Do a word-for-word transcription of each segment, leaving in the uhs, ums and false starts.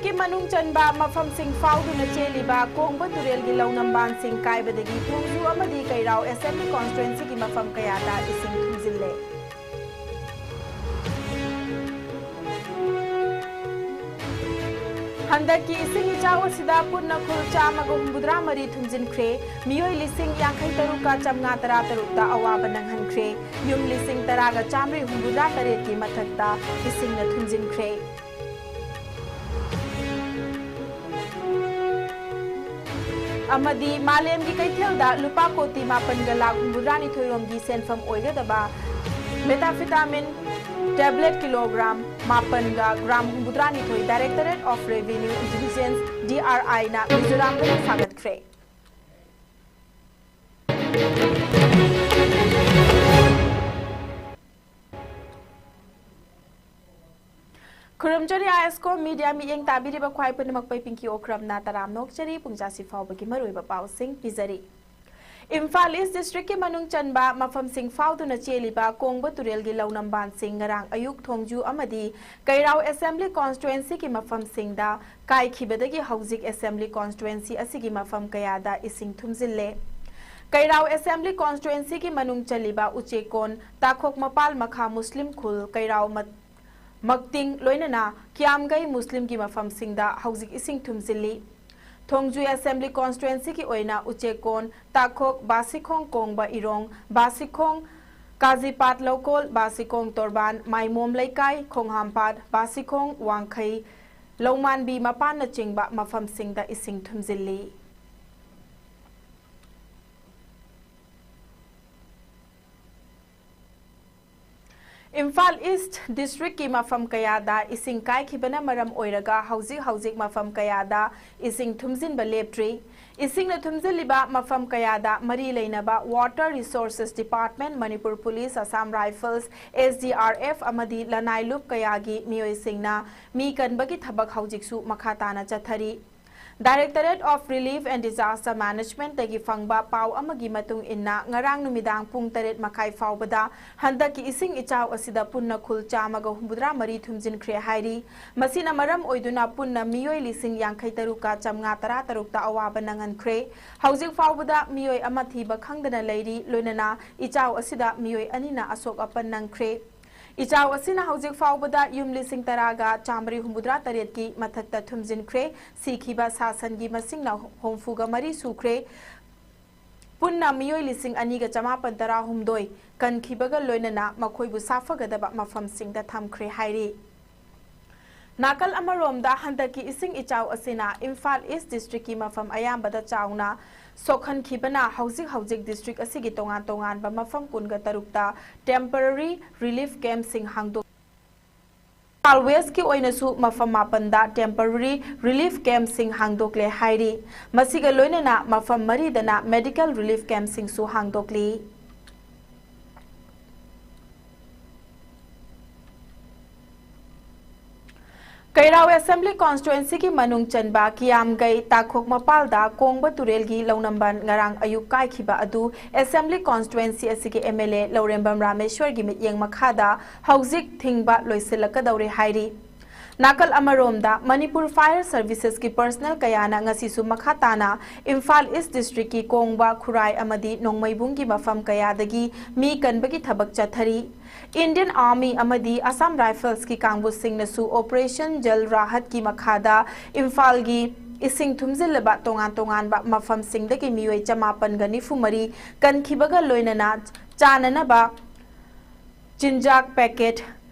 ꯀꯤ ꯃꯅꯨꯡ ꯆꯟꯕ ꯃꯐꯝꯁꯤꯡ ꯐꯥꯎꯗꯨꯅ ꯆꯦꯜꯂꯤꯕ ꯀꯣꯡꯕ ꯇꯨꯔꯦꯜꯒꯤ ꯂꯧ ꯅꯝꯕꯥꯟꯁꯤꯡ ꯀꯥꯏꯕꯗꯒꯤ ꯊꯣꯡꯖꯨ ꯑꯃꯗꯤ ꯀꯩꯔꯥꯎ ꯑꯦꯁꯦꯝꯕ꯭ꯂꯤ ꯀꯣꯟꯁꯇꯤꯇ꯭ꯋꯦꯟꯁꯤꯒꯤ ꯃꯐꯝ ꯀꯌꯥꯗ ꯏꯁꯤꯡ ꯊꯨꯝꯖꯤꯜꯂꯦ꯫ ꯍꯟꯗꯛꯀꯤ ꯏꯁꯤꯡ ꯏꯆꯥꯎ ꯑꯁꯤꯗ ꯄꯨꯟꯅ ꯈꯨꯜ ꯆꯥꯝꯃꯒ ꯍꯨꯝꯐꯨꯇꯔꯥ ꯃꯔꯤ ꯊꯨꯝꯖꯤꯟꯈ꯭ꯔꯦ꯫ ꯃꯤꯑꯣꯏ ꯂꯤꯁꯤꯡ ꯌꯥꯡꯈꯩ ꯇꯔꯨꯛꯀ ꯆꯥꯝꯃꯉꯥ ꯇꯔꯥ ꯇꯔꯨꯛꯇ ꯑꯋꯥꯕ ꯅꯪꯍꯟꯈ꯭ꯔꯦ꯫ ꯌꯨꯝ ꯂꯤꯁꯤꯡ ꯇꯔꯥꯒ ꯆꯥꯝꯃꯔꯤ ꯍꯨꯝꯐꯨꯇꯔꯥ ꯇꯔꯦꯠꯀꯤ ꯃꯊꯛꯇ ꯏꯁꯤꯡꯅ ꯊꯨꯝꯖꯤꯟꯈ꯭ꯔꯦ꯫ ꯑꯃꯗꯤ ꯃꯥꯂꯦꯝꯒꯤ ꯀꯩꯊꯦꯜꯗ ꯂꯨꯄꯥ ꯀꯣꯇꯤ ꯃꯥꯄꯟꯒ ꯂꯥꯈ ꯍꯨꯝꯐꯨꯇꯔꯥꯅꯤꯊꯣꯏ ꯔꯣꯝꯒꯤ ꯁꯦꯟꯐꯝ ꯑꯣꯏꯒꯗꯕ methamphetamine tablet kilogram ꯃꯥꯄꯟꯒ gram ꯍꯨꯝꯐꯨꯇꯔꯥꯅꯤꯊꯣꯏ Directorate of Revenue Intelligence, D R I ꯅ ꯃꯤꯖꯣꯔꯥꯝꯗꯒꯤ ꯐꯥꯒꯠꯈ꯭ꯔꯦ꯫ ꯈꯨꯔꯨꯝꯖꯔꯤ ꯑꯥꯏ ꯑꯦꯁ ꯀꯣ ꯃꯤꯗꯤꯌꯥ ꯃꯤꯠꯌꯦꯡ ꯇꯥꯕꯤꯔꯤꯕ ꯈ꯭ꯋꯥꯏ ꯄꯨꯝꯅꯃꯛꯄꯨ ꯄꯤꯡꯀꯤ ꯑꯣꯀ꯭ꯔꯝꯅ ꯇꯔꯥꯝꯅ ꯑꯣꯛꯆꯔꯤ꯫ ꯄꯨꯡꯖꯥꯁꯤ ꯐꯥꯎꯕꯒꯤ ꯃꯔꯨꯑꯣꯏꯕ ꯄꯥꯎꯁꯤꯡ ꯄꯤꯖꯔꯤ꯫ ꯏꯝꯐꯥꯜ ꯏꯁ ꯗꯤꯁꯇ꯭ꯔꯤꯛꯀꯤ ꯃꯅꯨꯡ ꯆꯟꯕ ꯃꯐꯝꯁꯤꯡ ꯐꯥꯎꯗꯨꯅ ꯆꯦꯜꯂꯤꯕ ꯀꯣꯡꯕ ꯇꯨꯔꯦꯜꯒꯤ ꯂꯧ ꯅꯝꯕꯥꯟꯁꯤꯡ ꯉꯔꯥꯡ ꯑꯌꯨꯛ ꯊꯣꯡꯖꯨ ꯑꯃꯗꯤ ꯀꯩꯔꯥꯎ ꯑꯦꯁꯦꯝꯕ꯭ꯂꯤ ꯀꯣꯟꯁꯇꯤꯇ꯭ꯋꯦꯟꯁꯤꯒꯤ ꯃꯐꯝꯁꯤꯡꯗ ꯀꯥꯏꯈꯤꯕꯗꯒꯤ ꯍꯧꯖꯤꯛ ꯑꯦꯁꯦꯝꯕ꯭ꯂꯤ ꯀꯣꯟꯁꯇꯤꯇ꯭ꯋꯦꯟꯁꯤ ꯑꯁꯤꯒꯤ ꯃꯐꯝ ꯀꯌꯥꯗ ꯏꯁꯤꯡ ꯊꯨꯝꯖꯤꯜꯂꯦ꯫ ꯀꯩꯔꯥꯎ ꯑꯦꯁꯦꯝꯕ꯭ꯂꯤ ꯀꯣꯟꯁꯇꯤꯇ꯭ꯋꯦꯟꯁꯤꯒꯤ ꯃꯅꯨꯡ ꯆꯜꯂꯤꯕ ꯎꯆꯦꯛꯀꯣꯟ, ꯇꯥꯈꯣꯛ ꯃꯄꯥꯜ ꯃꯈꯥ ꯃꯨꯁꯂꯤꯝ ꯈꯨꯜ, ꯀꯩꯔꯥꯎ ꯃ-, ꯃꯛꯇꯤꯡ ꯂꯣꯏꯅꯅ ꯀꯤꯌꯥꯝꯒꯩ ꯃꯨꯁꯂꯤꯝꯒꯤ ꯃꯐꯝꯁꯤꯡꯗ ꯍꯧꯖꯤꯛ ꯏꯁꯤꯡ ꯊꯨꯝꯖꯤꯜꯂꯤ꯫ ꯊꯣꯡꯖꯨ ꯑꯦꯁꯦꯝꯕ꯭ꯂꯤ ꯀꯣꯟꯁꯇꯤꯇ꯭ꯋꯦꯟꯁꯤꯒꯤ ꯑꯣꯏꯅ ꯎꯆꯦꯛꯀꯣꯟ, ꯇꯥꯈꯣꯛ, ꯕꯥꯁꯤꯈꯣꯡ ꯀꯣꯡꯕ ꯏꯔꯣꯡ, ꯕꯥꯁꯤꯈꯣꯡ, ꯀꯥꯖꯤꯄꯥꯠ ꯂꯧꯀꯣꯜ, ꯕꯥꯁꯤꯈꯣꯡ ꯇꯣꯔꯕꯥꯟ, ꯃꯥꯏꯃꯣꯝ ꯂꯩꯀꯥꯏ, ꯈꯣꯡꯍꯥꯝꯄꯥꯠ, ꯕꯥꯁꯤꯈꯣꯡ ꯋꯥꯡꯈꯩ, ꯂꯧꯃꯥꯟꯕꯤ ꯃꯄꯥꯟꯅꯆꯤꯡꯕ ꯃꯐꯝꯁꯤꯡꯗ ꯏꯁꯤꯡ ꯊꯨꯝꯖꯤꯜꯂꯤ꯫ ꯏꯝꯐꯥꯜ ꯏꯁ꯭ꯠ ꯗꯤꯁꯇ꯭ꯔꯤꯛꯀꯤ ꯃꯐꯝ ꯀꯌꯥꯗ ꯏꯁꯤꯡ ꯀꯥꯏꯈꯤꯕꯅ ꯃꯔꯝ ꯑꯣꯏꯔꯒ ꯍꯧꯖꯤꯛ ꯍꯧꯖꯤꯛ ꯃꯐꯝ ꯀꯌꯥꯗ ꯏꯁꯤꯡ ꯊꯨꯝꯖꯤꯟꯕ ꯂꯦꯞꯇ꯭ꯔꯤ꯫ ꯏꯁꯤꯡꯅ ꯊꯨꯝꯖꯤꯜꯂꯤꯕ ꯃꯐꯝ ꯀꯌꯥꯗ ꯃꯔꯤ ꯂꯩꯅꯕ Water Resources Department, Manipur police, Assam Rifles, S D R F ꯑꯃꯗꯤ ꯂꯅꯥꯏ ꯂꯨꯞ ꯀꯌꯥꯒꯤ ꯃꯤꯑꯣꯏꯁꯤꯡꯅ ꯃꯤ ꯀꯟꯕꯒꯤ ꯊꯕꯛ ꯍꯧꯖꯤꯛꯁꯨ ꯃꯈꯥ ꯇꯥꯅ ꯆꯠꯊꯔꯤ꯫ Directorate of Relief and Disaster Management ꯇꯒꯤ ꯐꯪꯕ ꯄꯥꯎ ꯑꯃꯒꯤ ꯃꯇꯨꯡ ꯏꯟꯅ, ꯉꯔꯥꯡ ꯅꯨꯃꯤꯗꯥꯡ ꯄꯨꯡ ꯇꯔꯦꯠ ꯃꯈꯥꯏ ꯐꯥꯎꯕꯗ ꯍꯟꯗꯛꯀꯤ ꯏꯁꯤꯡ ꯏꯆꯥꯎ ꯑꯁꯤꯗ ꯄꯨꯟꯅ ꯈꯨꯜ ꯆꯥꯝꯃꯒ ꯍꯨꯝꯐꯨꯇꯔꯥ ꯃꯔꯤ ꯊꯨꯝꯖꯤꯟꯈ꯭ꯔꯦ ꯍꯥꯏꯔꯤ꯫ ꯃꯁꯤꯅ ꯃꯔꯝ ꯑꯣꯏꯗꯨꯅ ꯄꯨꯟꯅ ꯃꯤꯑꯣꯏ ꯂꯤꯁꯤꯡ ꯌꯥꯡꯈꯩ ꯇꯔꯨꯛꯀ ꯆꯥꯝꯃꯉꯥ ꯇꯔꯥ ꯇꯔꯨꯛꯇ ꯑꯋꯥꯕ ꯅꯪꯍꯟꯈ꯭ꯔꯦ꯫ ꯍꯧꯖꯤꯛ ꯐꯥꯎꯕꯗ ꯃꯤꯑꯣꯏ ꯑꯃ ꯊꯤꯕ ꯈꯪꯗꯅ ꯂꯩꯔꯤ, ꯂꯣꯏꯅꯅ ꯏꯆꯥꯎ ꯑꯁꯤꯗ ꯃꯤꯑꯣꯏ ꯑꯅꯤꯅ ꯑꯁꯣꯛ ꯑꯄꯟ ꯅꯪꯈ꯭ꯔꯦ꯫ ꯏꯆꯥꯎ ꯑꯁꯤꯅ ꯍꯧꯖꯤꯛ ꯐꯥꯎꯕꯗ ꯌꯨꯝ ꯂꯤꯁꯤꯡ ꯇꯔꯥꯒ ꯆꯥꯃꯔꯤ ꯍꯨꯝꯐꯨꯇꯔꯥ ꯇꯔꯦꯠꯀꯤ ꯃꯊꯛꯇ ꯊꯨꯝꯖꯤꯟꯈ꯭ꯔꯦ꯫ ꯁꯤꯈꯤꯕ ꯁꯥ ꯁꯟꯒꯤ ꯃꯁꯤꯡꯅ ꯍꯨꯝꯐꯨꯒ ꯃꯔꯤ ꯁꯨꯈ꯭ꯔꯦ꯫ ꯄꯨꯟꯅ ꯃꯤꯑꯣꯏ ꯂꯤꯁꯤꯡ ꯑꯅꯤꯒ ꯆꯃꯥꯄꯟ ꯇꯔꯥꯍꯨꯝꯗꯣꯏ ꯀꯟꯈꯤꯕꯒ ꯂꯣꯏꯅꯅ ꯃꯈꯣꯏꯕꯨ ꯁꯥꯐꯒꯗꯕ ꯃꯐꯝꯁꯤꯡꯗ ꯊꯝꯈ꯭ꯔꯦ ꯍꯥꯏꯔꯤ꯫ ꯅꯥꯀꯜ ꯑꯃꯔꯣꯝꯗ, ꯍꯟꯗꯛꯀꯤ ꯏꯁꯤꯡ ꯏꯆꯥꯎ ꯑꯁꯤꯅ ꯏꯝꯐꯥꯜ ꯏꯁ ꯗꯤꯁꯇ꯭ꯔꯤꯛꯀꯤ ꯃꯐꯝ ꯑꯌꯥꯝꯕꯗ ꯆꯥꯎꯅ ꯁꯣꯛꯍꯟꯈꯤꯕꯅ ꯍꯧꯖꯤꯛ ꯍꯧꯖꯤꯛ ꯗꯤꯁꯇ꯭ꯔꯤꯛ ꯑꯁꯤꯒꯤ ꯇꯣꯉꯥꯟ ꯇꯣꯉꯥꯟꯕ ꯃꯐꯝ ꯀꯨꯟꯒ ꯇꯔꯨꯛꯇ temporary relief camp ꯁꯤꯡ ꯍꯥꯡꯗꯣꯛ ꯏꯝꯐꯥꯜ ꯋꯦꯁꯀꯤ ꯑꯣꯏꯅꯁꯨ ꯃꯐꯝ ꯃꯥꯄꯟꯗ temporary relief camp ꯁꯤꯡ ꯍꯥꯡꯗꯣꯛꯂꯦ ꯍꯥꯏꯔꯤ꯫ ꯃꯁꯤꯒ ꯂꯣꯏꯅꯅ ꯃꯐꯝ ꯃꯔꯤꯗꯅ medical relief camp ꯁꯤꯡꯁꯨ ꯍꯥꯡꯗꯣꯛꯂꯤ꯫ ꯀꯩꯔꯥꯎ Assembly Constituency ꯒꯤ ꯃꯅꯨꯡ ꯆꯟꯕ ꯀꯤꯌꯥꯝꯒꯩ ꯇꯥꯈꯣꯛ ꯃꯄꯥꯜꯗ ꯀꯣꯡꯕ ꯇꯨꯔꯦꯜꯒꯤ ꯂꯧꯅꯝꯕꯟ ꯉꯔꯥꯡ ꯑꯌꯨꯛ ꯀꯥꯏꯈꯤꯕ ꯑꯗꯨ Assembly Constituency ꯑꯁꯤꯒꯤ M L A ꯂꯧꯔꯦꯝꯕꯝ ꯔꯥꯃꯦꯁ꯭ꯋꯔꯒꯤ ꯃꯤꯠꯌꯦꯡ ꯃꯈꯥꯗ ꯍꯧꯖꯤꯛ ꯊꯤꯡꯕ ꯂꯣꯏꯁꯤꯜꯂꯛꯀꯗꯧꯔꯦ ꯍꯥꯏꯔꯤ꯫ ꯅꯥꯀꯜ ꯑꯃꯔꯣꯝꯗ, ꯃꯅꯤꯄꯨꯔ Fire Services ꯀꯤ personnel ꯀꯌꯥꯅ ꯉꯁꯤꯁꯨ ꯃꯈꯥ ꯇꯥꯅ ꯏꯝꯐꯥꯜ ꯏꯁ ꯗꯤꯁꯇ꯭ꯔꯤꯛꯀꯤ ꯀꯣꯡꯕ, ꯈꯨꯔꯥꯏ ꯑꯃꯗꯤ ꯅꯣꯡꯃꯩꯕꯨꯡꯒꯤ ꯃꯐꯝ ꯀꯌꯥꯗꯒꯤ ꯃꯤ ꯀꯟꯕꯒꯤ ꯊꯕꯛ ꯆꯠꯊꯔꯤ꯫ Indian Army ꯑꯃꯗꯤ Assam Rifles ꯀꯤ ꯀꯥꯡꯕꯨꯁꯤꯡꯅꯁꯨ Operation Jal Rahat ꯀꯤ ꯃꯈꯥꯗ ꯏꯝꯐꯥꯜꯒꯤ ꯏꯁꯤꯡ ꯊꯨꯝꯖꯤꯜꯂꯕ ꯇꯣꯉꯥꯟ ꯇꯣꯉꯥꯟꯕ ꯃꯐꯝꯁꯤꯡꯗꯒꯤ ꯃꯤꯑꯣꯏ ꯆꯃꯥꯄꯟꯒ ꯅꯤꯐꯨ ꯃꯔꯤ ꯀꯟꯈꯤꯕꯒ ꯂꯣꯏꯅꯅ ꯆꯥꯅꯅꯕ ꯆꯤꯟꯖꯥꯛ packet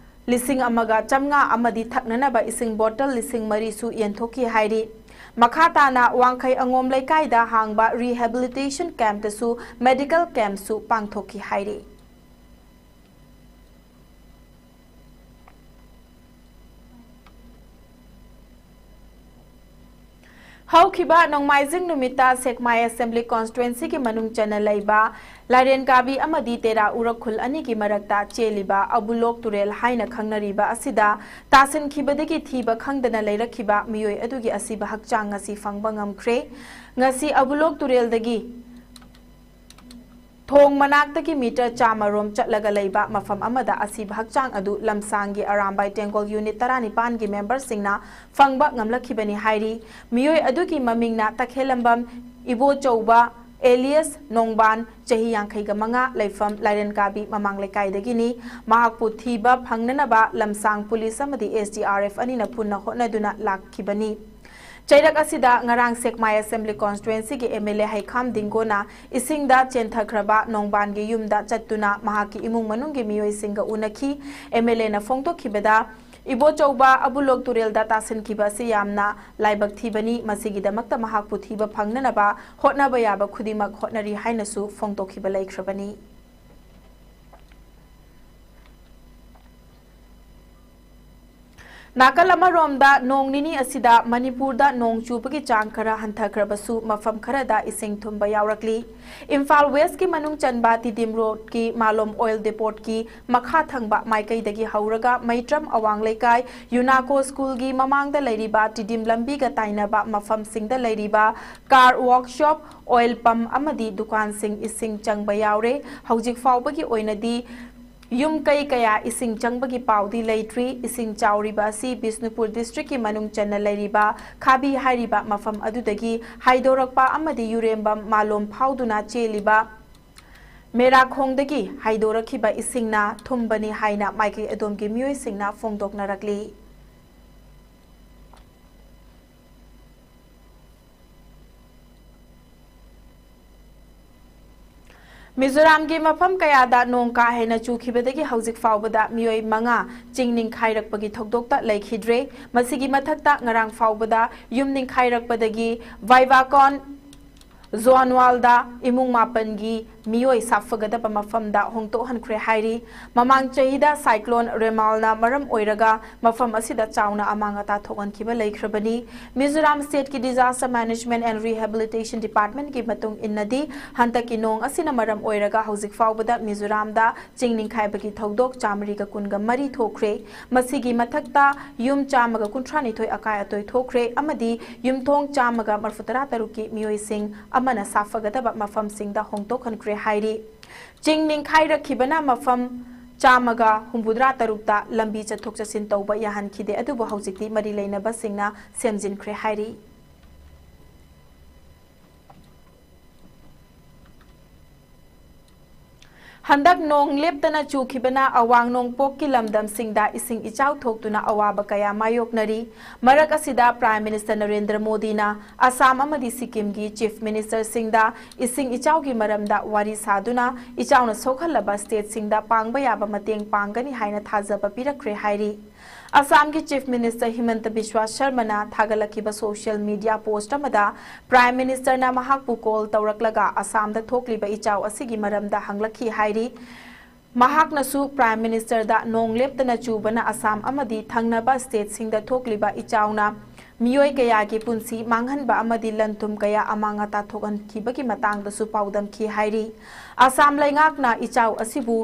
ꯂꯤꯁꯤꯡ ꯑꯃꯒ ꯆꯥꯝꯃꯉꯥ ꯑꯃꯗꯤ ꯊꯛꯅꯅꯕ ꯏꯁꯤꯡ bottle ꯂꯤꯁꯤꯡ ꯃꯔꯤꯁꯨ ꯌꯦꯟꯊꯣꯛꯈꯤ ꯍꯥꯏꯔꯤ꯫ ꯃꯈꯥ ꯇꯥꯅ ꯋꯥꯡꯈꯩ ꯑꯉꯣꯝ ꯂꯩꯀꯥꯏꯗ ꯍꯥꯡꯕ rehabilitation camp ꯇꯁꯨ medical camp ꯁꯨ ꯄꯥꯡꯊꯣꯛꯈꯤ ꯍꯥꯏꯔꯤ꯫ ꯍꯧꯈꯤꯕ ꯅꯣꯡꯃꯥꯏꯖꯤꯡ ꯅꯨꯃꯤꯠꯇ ꯁꯦꯛꯃꯥꯏ Assembly Constituencyꯒꯤ ꯃꯅꯨꯡ ꯆꯟꯅ ꯂꯩꯕ ꯂꯥꯏꯔꯦꯟꯀꯥꯕꯤ ꯑꯃꯗꯤ ꯇꯦꯔꯥ ꯎꯔꯛꯈꯨꯜ ꯑꯅꯤꯒꯤ ꯃꯔꯛꯇ ꯆꯦꯜꯂꯤꯕ ꯑꯕꯨꯂꯣꯛ ꯇꯨꯔꯦꯜ ꯍꯥꯏꯅ ꯈꯪꯅꯔꯤꯕ ꯑꯁꯤꯗ ꯇꯥꯁꯤꯟꯈꯤꯕꯗꯒꯤ ꯊꯤꯕ ꯈꯪꯗꯅ ꯂꯩꯔꯛꯈꯤꯕ ꯃꯤꯑꯣꯏ ꯑꯗꯨꯒꯤ ꯑꯁꯤꯕ ꯍꯛꯆꯥꯡ ꯉꯁꯤ ꯐꯪꯕ ꯉꯝꯈ꯭ꯔꯦ꯫ ꯉꯁꯤ ꯑꯕꯨꯂꯣꯛ ꯇꯨꯔꯦꯜꯗꯒꯤ ꯊꯣꯡ ꯃꯅꯥꯛꯇꯒꯤ ꯃꯤꯇꯔ ꯆꯥꯝꯃ ꯔꯣꯝ ꯆꯠꯂꯒ ꯂꯩꯕ ꯃꯐꯝ ꯑꯃꯗ ꯑꯁꯤꯕ ꯍꯛꯆꯥꯡ ꯑꯗꯨ ꯂꯝꯁꯥꯡꯒꯤ ꯑꯔꯥꯝꯕꯥꯏ ꯇꯦꯡꯒꯣꯜ ꯌꯨꯅꯤꯠ ꯇꯔꯥꯅꯤꯄꯥꯟꯒꯤ ꯃꯦꯝꯕꯔꯁꯤꯡꯅ ꯐꯪꯕ ꯉꯝꯂꯛꯈꯤꯕꯅꯤ ꯍꯥꯏꯔꯤ꯫ ꯃꯤꯑꯣꯏ ꯑꯗꯨꯒꯤ ꯃꯃꯤꯡꯅ ꯇꯈꯦꯂꯝꯕꯝ ꯏꯕꯣꯆꯧꯕ alias ꯅꯣꯡꯕꯥꯟ, ꯆꯍꯤ ꯌꯥꯡꯈꯩꯒ ꯃꯉꯥ, ꯂꯩꯐꯝ ꯂꯥꯏꯔꯦꯟꯀꯥꯕꯤ ꯃꯃꯥꯡ ꯂꯩꯀꯥꯏꯗꯒꯤꯅꯤ꯫ ꯃꯍꯥꯛꯄꯨ ꯊꯤꯕ ꯐꯪꯅꯅꯕ ꯂꯝꯁꯥꯡ ꯄꯨꯂꯤꯁ ꯑꯃꯗꯤ S D R F ꯑꯅꯤꯅ ꯄꯨꯟꯅ ꯍꯣꯠꯅꯗꯨꯅ ꯂꯥꯛꯈꯤꯕꯅꯤ꯫ ꯆꯩꯔꯛ ꯑꯁꯤꯗ ꯉꯔꯥꯡ ꯁꯦꯛꯃꯥꯏ Assembly Constituencyꯒꯤ M L A ꯍꯩꯈꯥꯝ ꯗꯤꯡꯒꯣꯅ ꯏꯁꯤꯡꯗ ꯆꯦꯟꯊꯈ꯭ꯔꯕ ꯅꯣꯡꯕꯥꯟꯒꯤ ꯌꯨꯝꯗ ꯆꯠꯇꯨꯅ ꯃꯍꯥꯛꯀꯤ ꯏꯃꯨꯡ ꯃꯅꯨꯡꯒꯤ ꯃꯤꯑꯣꯏꯁꯤꯡꯒ ꯎꯅꯈꯤ꯫ M L Aꯅ ꯐꯣꯡꯗꯣꯛꯈꯤꯕꯗ, ꯏꯕꯣꯆꯧꯕ ꯑꯕꯨꯂꯣꯛ ꯇꯨꯔꯦꯜꯗ ꯇꯥꯁꯤꯟꯈꯤꯕ ꯑꯁꯤ ꯌꯥꯝꯅ ꯂꯥꯏꯕꯛ ꯊꯤꯕꯅꯤ꯫ ꯃꯁꯤꯒꯤꯗꯃꯛꯇ ꯃꯍꯥꯛꯄꯨ ꯊꯤꯕ ꯐꯪꯅꯅꯕ ꯍꯣꯠꯅꯕ ꯌꯥꯕ ꯈꯨꯗꯤꯡꯃꯛ ꯍꯣꯠꯅꯔꯤ ꯍꯥꯏꯅꯁꯨ ꯐꯣꯡꯗꯣꯛꯈꯤꯕ ꯂꯩꯈ꯭ꯔꯕꯅꯤ꯫ ꯅꯥꯀꯜ ꯑꯃꯔꯣꯝꯗ, ꯅꯣꯡ ꯅꯤꯅꯤ ꯑꯁꯤꯗ ꯃꯅꯤꯄꯨꯔꯗ ꯅꯣꯡ ꯆꯨꯕꯒꯤ ꯆꯥꯡ ꯈꯔ ꯍꯟꯊꯈ꯭ꯔꯕꯁꯨ, ꯃꯐꯝ ꯈꯔꯗ ꯏꯁꯤꯡ ꯊꯨꯝꯕ ꯌꯥꯎꯔꯛꯂꯤ꯫ ꯏꯝꯐꯥꯜ Westꯀꯤ ꯃꯅꯨꯡ ꯆꯟꯕ ꯇꯤꯗꯤꯝ ꯔꯣꯗꯀꯤ ꯃꯥꯂꯣꯝ oil depotꯀꯤ ꯃꯈꯥ ꯊꯪꯕ ꯃꯥꯏꯀꯩꯗꯒꯤ ꯍꯧꯔꯒ ꯃꯩꯇ꯭ꯔꯝ ꯑꯋꯥꯡ ꯂꯩꯀꯥꯏ, ꯌꯨꯅꯥꯀꯣ ꯁ꯭ꯀꯨꯜꯒꯤ ꯃꯃꯥꯡꯗ ꯂꯩꯔꯤꯕ ꯇꯤꯗꯤꯝ ꯂꯝꯕꯤꯒ ꯇꯥꯏꯅꯕ ꯃꯐꯝꯁꯤꯡꯗ ꯂꯩꯔꯤꯕ car workshop, oil pump ꯑꯃꯗꯤ ꯗꯨꯀꯥꯟꯁꯤꯡ ꯏꯁꯤꯡ ꯆꯪꯕ ꯌꯥꯎꯔꯦ꯫ ꯍꯧꯖꯤꯛ ꯐꯥꯎꯕꯒꯤ ꯑꯣꯏꯅꯗꯤ ꯌꯨꯝ ꯀꯩ ꯀꯌꯥ ꯏꯁꯤꯡ ꯆꯪꯕꯒꯤ ꯄꯥꯎꯗꯤ ꯂꯩꯇ꯭ꯔꯤ꯫ ꯏꯁꯤꯡ ꯆꯥꯎꯔꯤꯕ ꯑꯁꯤ ꯕꯤꯁꯅꯨꯄꯨꯔ districtꯀꯤ ꯃꯅꯨꯡ ꯆꯟꯅ ꯂꯩꯔꯤꯕ ꯈꯥꯕꯤ ꯍꯥꯏꯔꯤꯕ ꯃꯐꯝ ꯑꯗꯨꯗꯒꯤ ꯍꯥꯏꯗꯣꯔꯛꯄ ꯑꯃꯗꯤ ꯌꯨꯔꯦꯝꯕꯝ ꯃꯥꯂꯣꯝ ꯐꯥꯎꯗꯨꯅ ꯆꯦꯜꯂꯤꯕ ꯃꯦꯔꯥꯈꯣꯡꯗꯒꯤ ꯍꯥꯏꯗꯣꯔꯛꯈꯤꯕ ꯏꯁꯤꯡꯅ ꯊꯨꯝꯕꯅꯤ ꯍꯥꯏꯅ ꯃꯥꯏꯀꯩ ꯑꯗꯣꯝꯒꯤ ꯃꯤꯑꯣꯏꯁꯤꯡꯅ ꯐꯣꯡꯗꯣꯛꯅꯔꯛꯂꯤ꯫ ꯃꯤꯖꯣꯔꯥꯝꯒꯤ ꯃꯐꯝ ꯀꯌꯥꯗ ꯅꯣꯡ ꯀꯥ ꯍꯦꯟꯅ ꯆꯨꯈꯤꯕꯗꯒꯤ ꯍꯧꯖꯤꯛ ꯐꯥꯎꯕꯗ ꯃꯤꯑꯣꯏ ꯃꯉꯥ ꯆꯤꯡ ꯅꯤꯡꯈꯥꯏꯔꯛꯄꯒꯤ ꯊꯧꯗꯣꯛꯇ ꯂꯩꯈꯤꯗ꯭ꯔꯦ꯫ ꯃꯁꯤꯒꯤ ꯃꯊꯛꯇ ꯉꯔꯥꯡ ꯐꯥꯎꯕꯗ ꯌꯨꯝ ꯅꯤꯡꯈꯥꯏꯔꯛꯄꯗꯒꯤ ꯚꯥꯏꯕꯥꯀꯣꯟ ꯖꯣꯟꯋꯥꯜꯗ ꯏꯃꯨꯡ ꯃꯥꯄꯟꯒꯤ ꯃꯤꯑꯣꯏ ꯁꯥꯐꯒꯗꯕ ꯃꯐꯝꯗ ꯍꯣꯡꯗꯣꯛꯍꯟꯈ꯭ꯔꯦ ꯍꯥꯏꯔꯤ꯫ ꯃꯃꯥꯡ ꯆꯍꯤꯗ ꯁꯥꯏꯀ꯭ꯂꯣꯟ ꯔꯦꯃꯥꯜꯅ ꯃꯔꯝ ꯑꯣꯏꯔꯒ ꯃꯐꯝ ꯑꯁꯤꯗ ꯆꯥꯎꯅ ꯑꯃꯥꯡ ꯑꯇꯥ ꯊꯣꯛꯍꯟꯈꯤꯕ ꯂꯩꯈ꯭ꯔꯕꯅꯤ꯫ ꯃꯤꯖꯣꯔꯥꯝ ꯁ꯭ꯇꯦꯠꯀꯤ Disaster Management and Rehabilitation Departmentꯀꯤ ꯃꯇꯨꯡ ꯏꯟꯅꯗꯤ, ꯍꯟꯗꯛꯀꯤ ꯅꯣꯡ ꯑꯁꯤꯅ ꯃꯔꯝ ꯑꯣꯏꯔꯒ ꯍꯧꯖꯤꯛ ꯐꯥꯎꯕꯗ ꯃꯤꯖꯣꯔꯥꯝꯗ ꯆꯤꯡ ꯅꯤꯡꯈꯥꯏꯕꯒꯤ ꯊꯧꯗꯣꯛ ꯆꯥꯃꯔꯤꯒ ꯀꯨꯟꯒ ꯃꯔꯤ ꯊꯣꯛꯈ꯭ꯔꯦ꯫ ꯃꯁꯤꯒꯤ ꯃꯊꯛꯇ ꯌꯨꯝ ꯆꯥꯝꯃꯒ ꯀꯨꯟꯊ꯭ꯔꯥ ꯅꯤꯊꯣꯏ ꯑꯀꯥꯏ ꯑꯇꯣꯏ ꯊꯣꯛꯈ꯭ꯔꯦ ꯑꯃꯗꯤ ꯌꯨꯝꯊꯣꯡ ꯆꯥꯝꯃꯒ ꯃꯔꯐꯨ ꯇꯔꯥ ꯇꯔꯨꯛꯀꯤ ꯃꯤꯑꯣꯏꯁꯤꯡ ꯑꯃꯅ ꯁꯥꯐꯒꯗꯕ ꯃꯐꯝꯁꯤꯡꯗ ꯍꯣꯡꯗꯣꯛꯍꯟꯈ꯭ꯔꯦ ꯍꯥꯏꯔꯤ꯫ ꯆꯤꯡ ꯅꯤꯡꯈꯥꯏꯔꯛꯈꯤꯕꯅ ꯃꯐꯝ ꯆꯥꯝꯃꯒ ꯍꯨꯝꯐꯨꯇꯔꯥ ꯇꯔꯨꯛꯇ ꯂꯝꯕꯤ ꯆꯠꯊꯣꯛ ꯆꯠꯁꯤꯟ ꯇꯧꯕ ꯌꯥꯍꯟꯈꯤꯗꯦ, ꯑꯗꯨꯕꯨ ꯍꯧꯖꯤꯛꯇꯤ ꯃꯔꯤ ꯂꯩꯅꯕꯁꯤꯡꯅ ꯁꯦꯝꯖꯤꯟꯈ꯭ꯔꯦ ꯍꯥꯏꯔꯤ꯫ ꯍꯟꯗꯛ ꯅꯣꯡ ꯂꯦꯞꯇꯅ ꯆꯨꯈꯤꯕꯅ ꯑꯋꯥꯡ ꯅꯣꯡꯄꯣꯛꯀꯤ ꯂꯝꯗꯝꯁꯤꯡꯗ ꯏꯁꯤꯡ ꯏꯆꯥꯎ ꯊꯣꯛꯇꯨꯅ ꯑꯋꯥꯕ ꯀꯌꯥ ꯃꯥꯌꯣꯛꯅꯔꯤ꯫ ꯃꯔꯛ ꯑꯁꯤꯗ Prime Minister ꯅꯔꯦꯟꯗ꯭ꯔ ꯃꯣꯗꯤꯅ ꯑꯁꯥꯝ ꯑꯃꯗꯤ ꯁꯤꯛꯀꯤꯝꯒꯤ Chief Ministerꯁꯤꯡꯗ ꯏꯁꯤꯡ ꯏꯆꯥꯎꯒꯤ ꯃꯔꯝꯗ ꯋꯥꯔꯤ ꯁꯥꯗꯨꯅ ꯏꯆꯥꯎꯅ ꯁꯣꯛꯍꯜꯂꯕ stateꯁꯤꯡꯗ ꯄꯥꯡꯕ ꯌꯥꯕ ꯃꯇꯦꯡ ꯄꯥꯡꯒꯅꯤ ꯍꯥꯏꯅ ꯊꯥꯖꯕ ꯄꯤꯔꯛꯈ꯭ꯔꯦ ꯍꯥꯏꯔꯤ꯫ ꯑꯁꯥꯝꯒꯤ Chief Minister ꯍꯤꯃꯟꯇ ꯕꯤꯁ꯭ꯋꯥ ꯁꯔꯃꯅ ꯊꯥꯒꯠꯂꯛꯈꯤꯕ social media post ꯑꯃꯗ Prime Ministerꯅ ꯃꯍꯥꯛꯄꯨ call ꯇꯧꯔꯛꯂꯒ ꯑꯁꯥꯝꯗ ꯊꯣꯛꯂꯤꯕ ꯏꯆꯥꯎ ꯑꯁꯤꯒꯤ ꯃꯔꯝꯗ ꯍꯪꯂꯛꯈꯤ ꯍꯥꯏꯔꯤ꯫ ꯃꯍꯥꯛꯅꯁꯨ Prime Ministerꯗ ꯅꯣꯡ ꯂꯦꯞꯇꯅ ꯆꯨꯕꯅ ꯑꯁꯥꯝ ꯑꯃꯗꯤ ꯊꯪꯅꯕ stateꯁꯤꯡꯗ ꯊꯣꯛꯂꯤꯕ ꯏꯆꯥꯎꯅ ꯃꯤꯑꯣꯏ ꯀꯌꯥꯒꯤ ꯄꯨꯟꯁꯤ ꯃꯥꯡꯍꯟꯕ ꯑꯃꯗꯤ ꯂꯟ ꯊꯨꯝ ꯀꯌꯥ ꯑꯃꯥꯡ ꯑꯇꯥ ꯊꯣꯛꯍꯟꯈꯤꯕꯒꯤ ꯃꯇꯥꯡꯗꯁꯨ ꯄꯥꯎꯗꯝꯈꯤ ꯍꯥꯏꯔꯤ꯫ ꯑꯁꯥꯝ ꯂꯩꯉꯥꯛꯅ ꯏꯆꯥꯎ ꯑꯁꯤꯕꯨ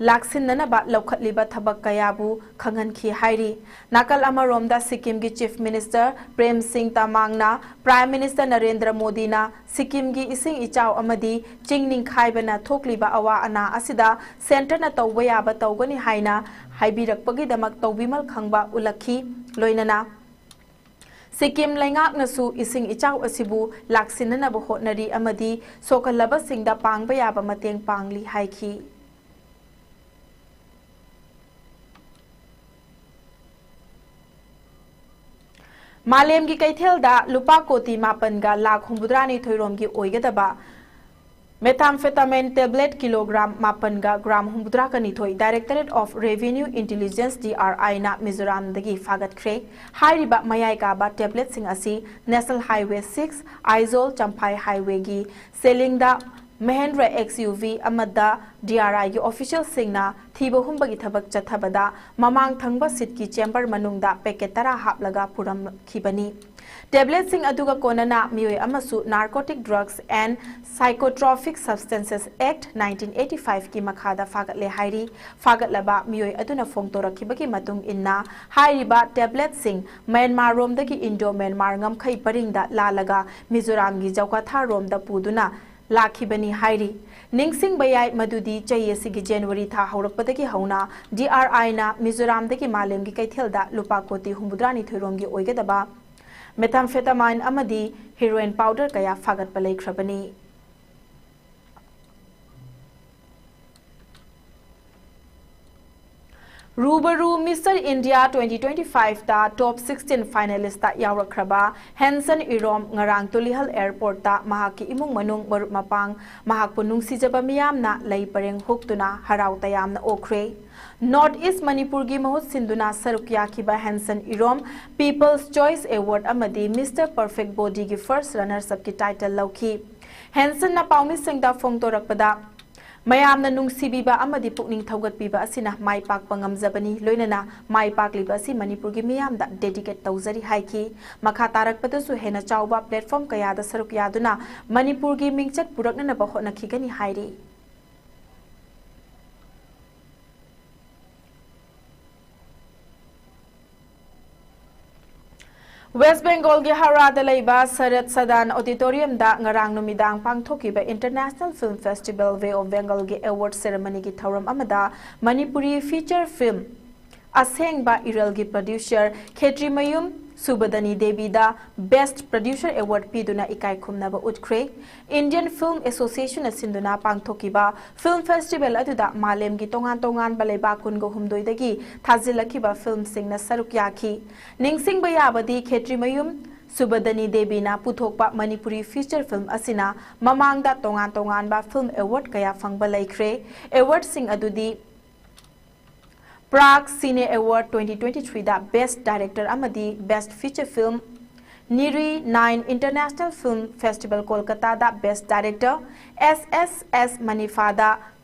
ꯂꯥꯛꯁꯤꯟꯅꯅꯕ ꯂꯧꯈꯠꯂꯤꯕ ꯊꯕꯛ ꯀꯌꯥꯕꯨ ꯈꯪꯍꯟꯈꯤ ꯍꯥꯏꯔꯤ꯫ ꯅꯥꯀꯜ ꯑꯃꯔꯣꯝꯗ ꯁꯤꯛꯀꯤꯝꯒꯤ Chief Minister ꯄ꯭ꯔꯦꯝ ꯁꯤꯡ ꯇꯃꯥꯡꯅ Prime Minister ꯅꯔꯦꯟꯗ꯭ꯔ ꯃꯣꯗꯤꯅ ꯁꯤꯛꯀꯤꯝꯒꯤ ꯏꯁꯤꯡ ꯏꯆꯥꯎ ꯑꯃꯗꯤ ꯆꯤꯡ ꯅꯤꯡꯈꯥꯏꯕꯅ ꯊꯣꯛꯂꯤꯕ ꯑꯋꯥ ꯑꯅꯥ ꯑꯁꯤꯗ centreꯅ ꯇꯧꯕ ꯌꯥꯕ ꯇꯧꯒꯅꯤ ꯍꯥꯏꯅ ꯍꯥꯏꯕꯤꯔꯛꯄꯒꯤꯗꯃꯛ ꯇꯧꯕꯤꯃꯜ ꯈꯪꯕ ꯎꯠꯂꯛꯈꯤ꯫ ꯂꯣꯏꯅꯅ ꯁꯤꯛꯀꯤꯝ ꯂꯩꯉꯥꯛꯅꯁꯨ ꯏꯁꯤꯡ ꯏꯆꯥꯎ ꯑꯁꯤꯕꯨ ꯂꯥꯛꯁꯤꯟꯅꯅꯕ ꯍꯣꯠꯅꯔꯤ ꯑꯃꯗꯤ ꯁꯣꯛꯍꯜꯂꯕꯁꯤꯡꯗ ꯄꯥꯡꯕ ꯌꯥꯕ ꯃꯇꯦꯡ ꯄꯥꯡꯂꯤ ꯍꯥꯏꯈꯤ꯫ ꯃꯥꯂꯦꯝꯒꯤ ꯀꯩꯊꯦꯜꯗ ꯂꯨꯄꯥ ꯀꯣꯇꯤ ꯃꯥꯄꯟꯒ ꯂꯥꯈ ꯍꯨꯝꯐꯨꯇꯔꯥꯅꯤꯊꯣꯏ ꯔꯣꯝꯒꯤ ꯑꯣꯏꯒꯗꯕ methamphetamine tablet kilogram ꯃꯥꯄꯟꯒ gram ꯍꯨꯝꯐꯨꯇꯔꯥꯒ ꯅꯤꯊꯣꯏ Directorate of Revenue Intelligence, D R Iꯅ ꯃꯤꯖꯣꯔꯥꯝꯗꯒꯤ ꯐꯥꯒꯠꯈ꯭ꯔꯦ꯫ ꯍꯥꯏꯔꯤꯕ ꯃꯌꯥꯏ ꯀꯥꯕ tabletꯁꯤꯡ ꯑꯁꯤ National Highway six, Aizawl Champhai highwayꯒꯤ ꯁꯦꯂꯤꯡꯗ Mahindra XUV ꯑꯃꯗ DRIꯒꯤ officialꯁꯤꯡꯅ ꯊꯤꯕ ꯍꯨꯝꯕꯒꯤ ꯊꯕꯛ ꯆꯠꯊꯕꯗ ꯃꯃꯥꯡ ꯊꯪꯕ seatꯀꯤ chamber ꯃꯅꯨꯡꯗ packet ꯇꯔꯥ ꯍꯥꯞꯂꯒ ꯄꯨꯔꯝꯈꯤꯕꯅꯤ꯫ Tabletꯁꯤꯡ ꯑꯗꯨꯒ ꯀꯣꯟꯅꯅ ꯃꯤꯑꯣꯏ ꯑꯃꯁꯨ Narcotic Drugs and Psychotropic Substances Act nineteen eighty fiveꯀꯤ ꯃꯈꯥꯗ ꯐꯥꯒꯠꯂꯦ ꯍꯥꯏꯔꯤ꯫ ꯐꯥꯒꯠꯂꯕ ꯃꯤꯑꯣꯏ ꯑꯗꯨꯅ ꯐꯣꯡꯗꯣꯔꯛꯈꯤꯕꯒꯤ ꯃꯇꯨꯡ ꯏꯟꯅ, ꯍꯥꯏꯔꯤꯕ tabletꯁꯤꯡ ꯃ꯭ꯌꯥꯟꯃꯥꯔꯔꯣꯝꯗꯒꯤ Indo-Myanmar ꯉꯝꯈꯩ ꯄꯔꯤꯡꯗ ꯂꯥꯜꯂꯒ ꯃꯤꯖꯣꯔꯥꯝꯒꯤ ꯖꯧꯈꯥꯊꯥꯔꯣꯝꯗ ꯄꯨꯗꯨꯅ ꯂꯥꯛꯈꯤꯕꯅꯤ ꯍꯥꯏꯔꯤ꯫ ꯅꯤꯡꯁꯤꯡꯕ ꯌꯥꯏ ꯃꯗꯨꯗꯤ ꯆꯍꯤ ꯑꯁꯤꯒꯤ January ꯊꯥ ꯍꯧꯔꯛꯄꯗꯒꯤ ꯍꯧꯅ DRIꯅ ꯃꯤꯖꯣꯔꯥꯝꯗꯒꯤ ꯃꯥꯂꯦꯝꯒꯤ ꯀꯩꯊꯦꯜꯗ ꯂꯨꯄꯥ ꯀꯣꯇꯤ ꯍꯨꯝꯐꯨꯇꯔꯥꯅꯤꯊꯣꯏ ꯔꯣꯝꯒꯤ ꯑꯣꯏꯒꯗꯕ methamphetamine ꯑꯃꯗꯤ heroin powder ꯀꯌꯥ ꯐꯥꯒꯠꯄ ꯂꯩꯈ꯭ꯔꯕꯅꯤ꯫ Rubaru Mister India twenty twenty fiveꯇ top sixteen finalistꯇ ꯌꯥꯎꯔꯛꯈ꯭ꯔꯕ ꯍꯦꯟꯁꯟ ꯏꯔꯣꯝ ꯉꯔꯥꯡ ꯇꯨꯂꯤꯍꯜ airportꯇ ꯃꯍꯥꯛꯀꯤ ꯏꯃꯨꯡ ꯃꯅꯨꯡ, ꯃꯔꯨꯞ ꯃꯄꯥꯡ, ꯃꯍꯥꯛꯄꯨ ꯅꯨꯡꯁꯤꯖꯕ ꯃꯤꯌꯥꯝꯅ ꯂꯩ ꯄꯔꯦꯡ ꯍꯨꯛꯇꯨꯅ ꯍꯔꯥꯎ ꯇꯌꯥꯝꯅ ꯑꯣꯛꯈ꯭ꯔꯦ꯫ North East ꯃꯅꯤꯄꯨꯔꯒꯤ ꯃꯍꯨꯠ ꯁꯤꯟꯗꯨꯅ ꯁꯔꯨꯛ ꯌꯥꯈꯤꯕ ꯍꯦꯟꯁꯟ ꯏꯔꯣꯝ People's Choice Award ꯑꯃꯗꯤ Mister Perfect Bodyꯒꯤ first runners upꯀꯤ title ꯂꯧꯈꯤ꯫ ꯍꯦꯟꯁꯟꯅ ꯄꯥꯎꯃꯤꯁꯤꯡꯗ ꯐꯣꯡꯗꯣꯔꯛꯄꯗ, ꯃꯌꯥꯝꯅ ꯅꯨꯡꯁꯤꯕꯤꯕ ꯑꯃꯗꯤ ꯄꯨꯛꯅꯤꯡ ꯊꯧꯒꯠꯄꯤꯕ ꯑꯁꯤꯅ ꯃꯥꯏ ꯄꯥꯛꯄ ꯉꯝꯖꯕꯅꯤ, ꯂꯣꯏꯅꯅ ꯃꯥꯏ ꯄꯥꯛꯂꯤꯕ ꯑꯁꯤ ꯃꯅꯤꯄꯨꯔꯒꯤ ꯃꯤꯌꯥꯝꯗ dedicate ꯇꯧꯖꯔꯤ ꯍꯥꯏꯈꯤ꯫ ꯃꯈꯥ ꯇꯥꯔꯛꯄꯗꯁꯨ ꯍꯦꯟꯅ ꯆꯥꯎꯕ platform ꯀꯌꯥꯗ ꯁꯔꯨꯛ ꯌꯥꯗꯨꯅ ꯃꯅꯤꯄꯨꯔꯒꯤ ꯃꯤꯡꯆꯠ ꯄꯨꯔꯛꯅꯅꯕ ꯍꯣꯠꯅꯈꯤꯒꯅꯤ ꯍꯥꯏꯔꯤ꯫ West Bengalꯒꯤ ꯍꯧꯔꯥꯗ ꯂꯩꯕ ꯁꯔꯠ ꯁꯗꯥꯟ Auditoriumꯗ ꯉꯔꯥꯡ ꯅꯨꯃꯤꯗꯥꯡ ꯄꯥꯡꯊꯣꯛꯈꯤꯕ International Film Festival Way of Bengalꯒꯤ award ceremonyꯒꯤ ꯊꯧꯔꯝ ꯑꯃꯗ ꯃꯅꯤꯄꯨꯔꯤ feature film ꯑꯁꯦꯡꯕ ꯏꯔꯜꯒꯤ producer ꯈꯦꯇ꯭ꯔꯤꯃꯌꯨꯝ ꯁꯨꯕꯗꯅꯤ ꯗꯦꯕꯤꯗ Best Producer Award ꯄꯤꯗꯨꯅ ꯏꯀꯥꯏ ꯈꯨꯝꯅꯕ ꯎꯠꯈ꯭ꯔꯦ꯫ Indian Film Associationꯅ ꯁꯤꯟꯗꯨꯅ ꯄꯥꯡꯊꯣꯛꯈꯤꯕ film festival ꯑꯗꯨꯗ ꯃꯥꯂꯦꯝꯒꯤ ꯇꯣꯉꯥꯟ ꯇꯣꯉꯥꯟꯕ ꯂꯩꯕꯥꯛ ꯀꯨꯟꯒ ꯍꯨꯝꯗꯣꯏꯗꯒꯤ ꯊꯥꯖꯤꯜꯂꯛꯈꯤꯕ filmꯁꯤꯡꯅ ꯁꯔꯨꯛ ꯌꯥꯈꯤ꯫ ꯅꯤꯡꯁꯤꯡꯕ ꯌꯥꯕꯗꯤ ꯈꯦꯇ꯭ꯔꯤꯃꯌꯨꯝ ꯁꯨꯕꯗꯅꯤ ꯗꯦꯕꯤꯅ ꯄꯨꯊꯣꯛꯄ ꯃꯅꯤꯄꯨꯔꯤ feature film ꯑꯁꯤꯅ ꯃꯃꯥꯡꯗ ꯇꯣꯉꯥꯟ ꯇꯣꯉꯥꯟꯕ film award ꯀꯌꯥ ꯐꯪꯕ ꯂꯩꯈ꯭ꯔꯦ꯫ Awardꯁꯤꯡ ꯑꯗꯨꯗꯤ Prague Cine Award twenty twenty threeꯗ Best Director ꯑꯃꯗꯤ Best Feature Film, ꯅꯤꯔꯤ ꯅꯥꯏꯟ International Film Festival ꯀꯣꯜꯀꯇꯥꯗ Best Director, S S S ꯃꯅꯤꯐꯥꯗ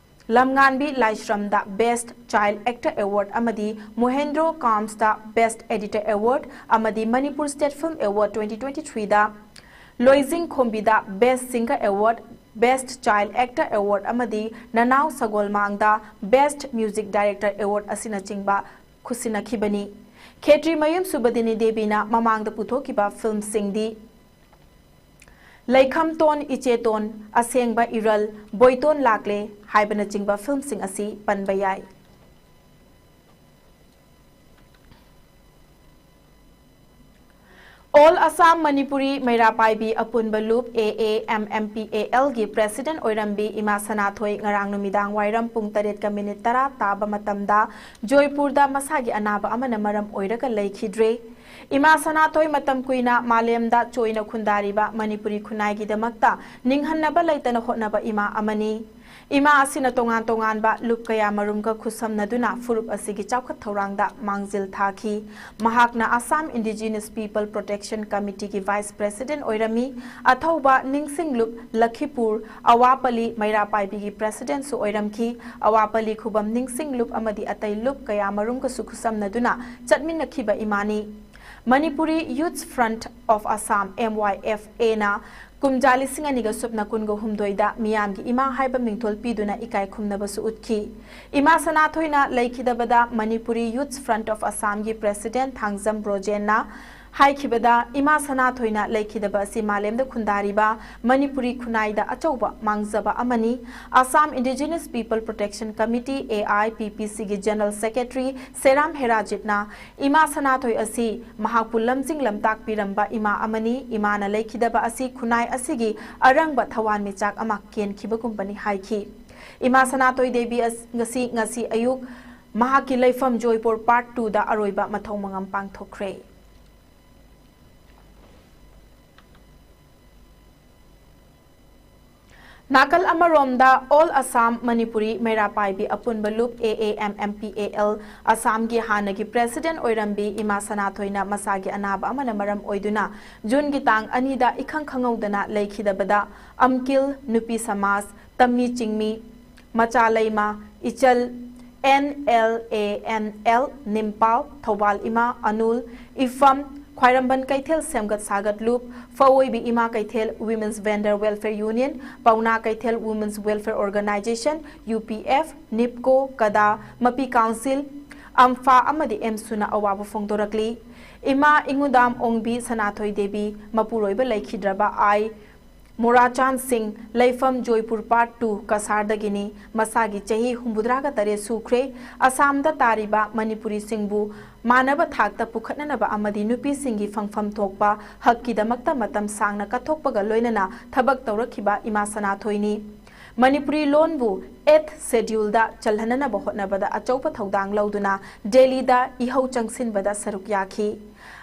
ꯂꯝꯉꯥꯟꯕꯤ ꯂꯥꯏꯁ꯭ꯔꯝꯗ Best Child Actor Award ꯑꯃꯗꯤ ꯃꯣꯍꯦꯟꯗ꯭ꯔꯣ ꯀꯥꯝꯁꯇ Best Editor Award ꯑꯃꯗꯤ Manipur State Film Award twenty twenty-threeꯗ ꯂꯣꯏꯖꯤꯡ ꯈꯣꯝꯕꯤꯗ Best Singer Award, Best Child Actor Award ꯑꯃꯗꯤ ꯅꯅꯥꯎ ꯁꯒꯣꯜꯃꯥꯡꯗ Best Music Director Award ꯑꯁꯤꯅꯆꯤꯡꯕ ꯈꯨꯠꯁꯤꯟꯅꯈꯤꯕꯅꯤ꯫ ꯈꯦꯇ꯭ꯔꯤ ꯃꯌꯨꯝ ꯁꯨꯕꯗꯤꯅꯤ ꯗꯦꯕꯤꯅ ꯃꯃꯥꯡꯗ ꯄꯨꯊꯣꯛꯈꯤꯕ ꯐꯤꯜꯝꯁꯤꯡꯗꯤ ꯂꯩꯈꯝꯇꯣꯟ ꯏꯆꯦꯇꯣꯟ, ꯑꯁꯦꯡꯕ ꯏꯔꯜ, ꯕꯣꯏꯇꯣꯟ ꯂꯥꯛꯂꯦ ꯍꯥꯏꯕꯅꯆꯤꯡꯕ ꯐꯤꯜꯝꯁꯤꯡ ꯑꯁꯤ ꯄꯟꯕ ꯌꯥꯏ꯫ All Assam Manipuri ꯃꯩꯔꯥ ꯄꯥꯏꯕꯤ ꯑꯄꯨꯟꯕ ꯂꯨꯞ, A A M M P A L ꯒꯤ President ꯑꯣꯏꯔꯝꯕꯤ ꯏꯃꯥ ꯁꯅꯥꯊꯣꯏ ꯉꯔꯥꯡ ꯅꯨꯃꯤꯗꯥꯡ ꯋꯥꯏꯔꯝ ꯄꯨꯡ ꯇꯔꯦꯠꯀ ꯃꯤꯅꯤꯠ ꯇꯔꯥ ꯇꯥꯕ ꯃꯇꯝꯗ ꯖꯣꯏꯄꯨꯔꯗ ꯃꯁꯥꯒꯤ ꯑꯅꯥꯕ ꯑꯃꯅ ꯃꯔꯝ ꯑꯣꯏꯔꯒ ꯂꯩꯈꯤꯗ꯭ꯔꯦ꯫ ꯏꯃꯥ ꯁꯅꯥꯊꯣꯏ ꯃꯇꯝ ꯀꯨꯏꯅ ꯃꯥꯂꯦꯝꯗ ꯆꯣꯏꯅ ꯈꯨꯟꯗꯥꯔꯤꯕ ꯃꯅꯤꯄꯨꯔꯤ ꯈꯨꯟꯅꯥꯏꯒꯤꯗꯃꯛꯇ ꯅꯤꯡꯍꯟꯅꯕ ꯂꯩꯇꯅ ꯍꯣꯠꯅꯕ ꯏꯃꯥ ꯑꯃꯅꯤ꯫ ꯏꯃꯥ ꯑꯁꯤꯅ ꯇꯣꯉꯥꯟ ꯇꯣꯉꯥꯟꯕ ꯂꯨꯞ ꯀꯌꯥ ꯃꯔꯨꯝꯒ ꯈꯨꯠꯁꯝꯅꯗꯨꯅ ꯐꯨꯔꯨꯞ ꯑꯁꯤꯒꯤ ꯆꯥꯎꯈꯠ ꯊꯧꯔꯥꯡꯗ ꯃꯥꯡꯖꯤꯜ ꯊꯥꯈꯤ꯫ ꯃꯍꯥꯛꯅ Assam Indigenous People Protection Committeeꯒꯤ Vice President ꯑꯣꯏꯔꯝꯃꯤ꯫ ꯑꯊꯧꯕ ꯅꯤꯡꯁꯤꯡ ꯂꯨꯞ ꯂꯈꯤꯄꯨꯔ, ꯑꯋꯥꯄꯜꯂꯤ ꯃꯩꯔꯥ ꯄꯥꯏꯕꯤꯒꯤ Presidentꯁꯨ ꯑꯣꯏꯔꯝꯈꯤ꯫ ꯑꯋꯥꯄꯜꯂꯤ ꯈꯨꯕꯝ ꯅꯤꯡꯁꯤꯡ ꯂꯨꯞ ꯑꯃꯗꯤ ꯑꯇꯩ ꯂꯨꯞ ꯀꯌꯥ ꯃꯔꯨꯝꯒꯁꯨ ꯈꯨꯠꯁꯝꯅꯗꯨꯅ ꯆꯠꯃꯤꯟꯅꯈꯤꯕ ꯏꯃꯥꯅꯤ꯫ Manipuri Youth Front of Assam, M Y F Aꯅ ꯀꯨꯝꯖꯥ ꯂꯤꯁꯤꯡ ꯑꯅꯤꯒ ꯁꯨꯞꯅ ꯀꯨꯟꯒ ꯍꯨꯝꯗꯣꯏꯗ ꯃꯤꯌꯥꯝꯒꯤ ꯏꯃꯥ ꯍꯥꯏꯕ ꯃꯤꯡꯊꯣꯜ ꯄꯤꯗꯨꯅ ꯏꯀꯥꯏ ꯈꯨꯝꯅꯕꯁꯨ ꯎꯠꯈꯤ꯫ ꯏꯃꯥ ꯁꯅꯥꯊꯣꯏꯅ ꯂꯩꯈꯤꯗꯕꯗ Manipuri Youth Front of Assamꯒꯤ President Thangjam ꯕ꯭ꯔꯣꯖꯦꯟꯅ ꯍꯥꯏꯈꯤꯕꯗ, ꯏꯃꯥ ꯁꯅꯥꯊꯣꯏꯅ ꯂꯩꯈꯤꯗꯕ ꯑꯁꯤ ꯃꯥꯂꯦꯝꯗ ꯈꯨꯟꯗꯥꯔꯤꯕ ꯃꯅꯤꯄꯨꯔꯤ ꯈꯨꯟꯅꯥꯏꯗ ꯑꯆꯧꯕ ꯃꯥꯡꯖꯕ ꯑꯃꯅꯤ꯫ Assam Indigenous People Protection Committee, A I P P Cꯒꯤ General Secretary ꯁꯦꯔꯥꯝ ꯍꯦꯔꯥꯖꯤꯠꯅ ꯏꯃꯥ ꯁꯅꯥꯊꯣꯏ ꯑꯁꯤ ꯃꯍꯥꯛꯄꯨ ꯂꯝꯖꯤꯡ ꯂꯝꯇꯥꯛꯄꯤꯔꯝꯕ ꯏꯃꯥ ꯑꯃꯅꯤ꯫ ꯏꯃꯥꯅ ꯂꯩꯈꯤꯗꯕ ꯑꯁꯤ ꯈꯨꯟꯅꯥꯏ ꯑꯁꯤꯒꯤ ꯑꯔꯪꯕ ꯊꯋꯥꯟꯃꯤꯆꯥꯛ ꯑꯃ ꯀꯦꯟꯈꯤꯕꯒꯨꯝꯕꯅꯤ ꯍꯥꯏꯈꯤ꯫ ꯏꯃꯥ ꯁꯅꯥꯊꯣꯏ ꯗꯦꯕꯤ ꯑꯁ-, ꯉꯁꯤ, ꯉꯁꯤ ꯑꯌꯨꯛ ꯃꯍꯥꯛꯀꯤ ꯂꯩꯐꯝ ꯖꯣꯏꯄꯨꯔ Part twoꯗ ꯑꯔꯣꯏꯕ ꯃꯊꯧ ꯃꯉꯝ ꯄꯥꯡꯊꯣꯛꯈ꯭ꯔꯦ꯫ ꯅꯥꯀꯜ ꯑꯃꯔꯣꯝꯗ, All Assam Manipuri ꯃꯩꯔꯥ ꯄꯥꯏꯕꯤ ꯑꯄꯨꯟꯕ ꯂꯨꯞ, A A M M P A L, ꯑꯁꯥꯝꯒꯤ ꯍꯥꯟꯅꯒꯤ president ꯑꯣꯏꯔꯝꯕꯤ ꯏꯃꯥ ꯁꯅꯥꯊꯣꯏꯅ ꯃꯁꯥꯒꯤ ꯑꯅꯥꯕ ꯑꯃꯅ ꯃꯔꯝ ꯑꯣꯏꯗꯨꯅ ꯖꯨꯟꯒꯤ ꯇꯥꯡ ꯑꯅꯤꯗ ꯏꯈꯪ ꯈꯪꯍꯧꯗꯅ ꯂꯩꯈꯤꯗꯕꯗ ꯑꯝꯀꯤꯜ, ꯅꯨꯄꯤ ꯁꯃꯥꯖ, ꯇꯝꯃꯤ ꯆꯤꯡꯃꯤ, ꯃꯆꯥ ꯂꯩꯃ, ꯏꯆꯜ, N L A N L, ꯅꯤꯝꯄꯥꯜ, Thoubal ꯏꯃꯥ, ꯑꯅꯨꯜ, ꯏꯐꯝ, ꯈ꯭ꯋꯥꯏꯔꯝꯕꯟ ꯀꯩꯊꯦꯜ ꯁꯦꯝꯒꯠ ꯁꯥꯒꯠ ꯂꯨꯞ, ꯐꯑꯣꯏꯕꯤ ꯏꯃꯥ ꯀꯩꯊꯦꯜ Women's Vendor Welfare Union, ꯄꯥꯎꯅꯥ ꯀꯩꯊꯦꯜ Women's Welfare Organization, U P F, NIPCO, ꯀꯗꯥ, ꯃꯄꯤ council, ꯑꯝꯐꯥ ꯑꯃꯗꯤ ꯑꯦꯝꯁꯨꯅ ꯑꯋꯥꯕ ꯐꯣꯡꯗꯣꯔꯛꯂꯤ꯫ ꯏꯃꯥ ꯏꯉꯨꯗꯥꯝ ꯑꯣꯡꯕꯤ ꯁꯅꯥꯊꯣꯏ ꯗꯦꯕꯤ, ꯃꯄꯨꯔꯣꯏꯕ ꯂꯩꯈꯤꯗ꯭ꯔꯕ ꯑꯥꯏ ꯃꯣꯔꯥꯆꯥꯟ ꯁꯤꯡ, ꯂꯩꯐꯝ ꯖꯣꯏꯄꯨꯔ Part two, ꯀꯁꯥꯔꯗꯒꯤꯅꯤ꯫ ꯃꯁꯥꯒꯤ ꯆꯍꯤ ꯍꯨꯝꯐꯨꯇꯔꯥꯒ ꯇꯔꯦꯠ ꯁꯨꯈ꯭ꯔꯦ꯫ ꯑꯁꯥꯝꯗ ꯇꯥꯔꯤꯕ ꯃꯅꯤꯄꯨꯔꯤꯁꯤꯡꯕꯨ ꯃꯥꯟꯅꯕ ꯊꯥꯛꯇ ꯄꯨꯈꯠꯅꯅꯕ ꯑꯃꯗꯤ ꯅꯨꯄꯤꯁꯤꯡꯒꯤ ꯐꯪꯐꯝ ꯊꯣꯛꯄ ꯍꯛꯀꯤꯗꯃꯛꯇ ꯃꯇꯝ ꯁꯥꯡꯅ ꯀꯠꯊꯣꯛꯄꯒ ꯂꯣꯏꯅꯅ ꯊꯕꯛ ꯇꯧꯔꯛꯈꯤꯕ ꯏꯃꯥ ꯁꯅꯥꯊꯣꯏꯅꯤ꯫ ꯃꯅꯤꯄꯨꯔꯤ ꯂꯣꯟꯕꯨ Eighth Scheduleꯗ ꯆꯜꯍꯟꯅꯅꯕ ꯍꯣꯠꯅꯕꯗ ꯑꯆꯧꯕ ꯊꯧꯗꯥꯡ ꯂꯧꯗꯨꯅ ꯗꯦꯜꯂꯤꯗ ꯏꯍꯧ ꯆꯪꯁꯤꯟꯕꯗ ꯁꯔꯨꯛ ꯌꯥꯈꯤ꯫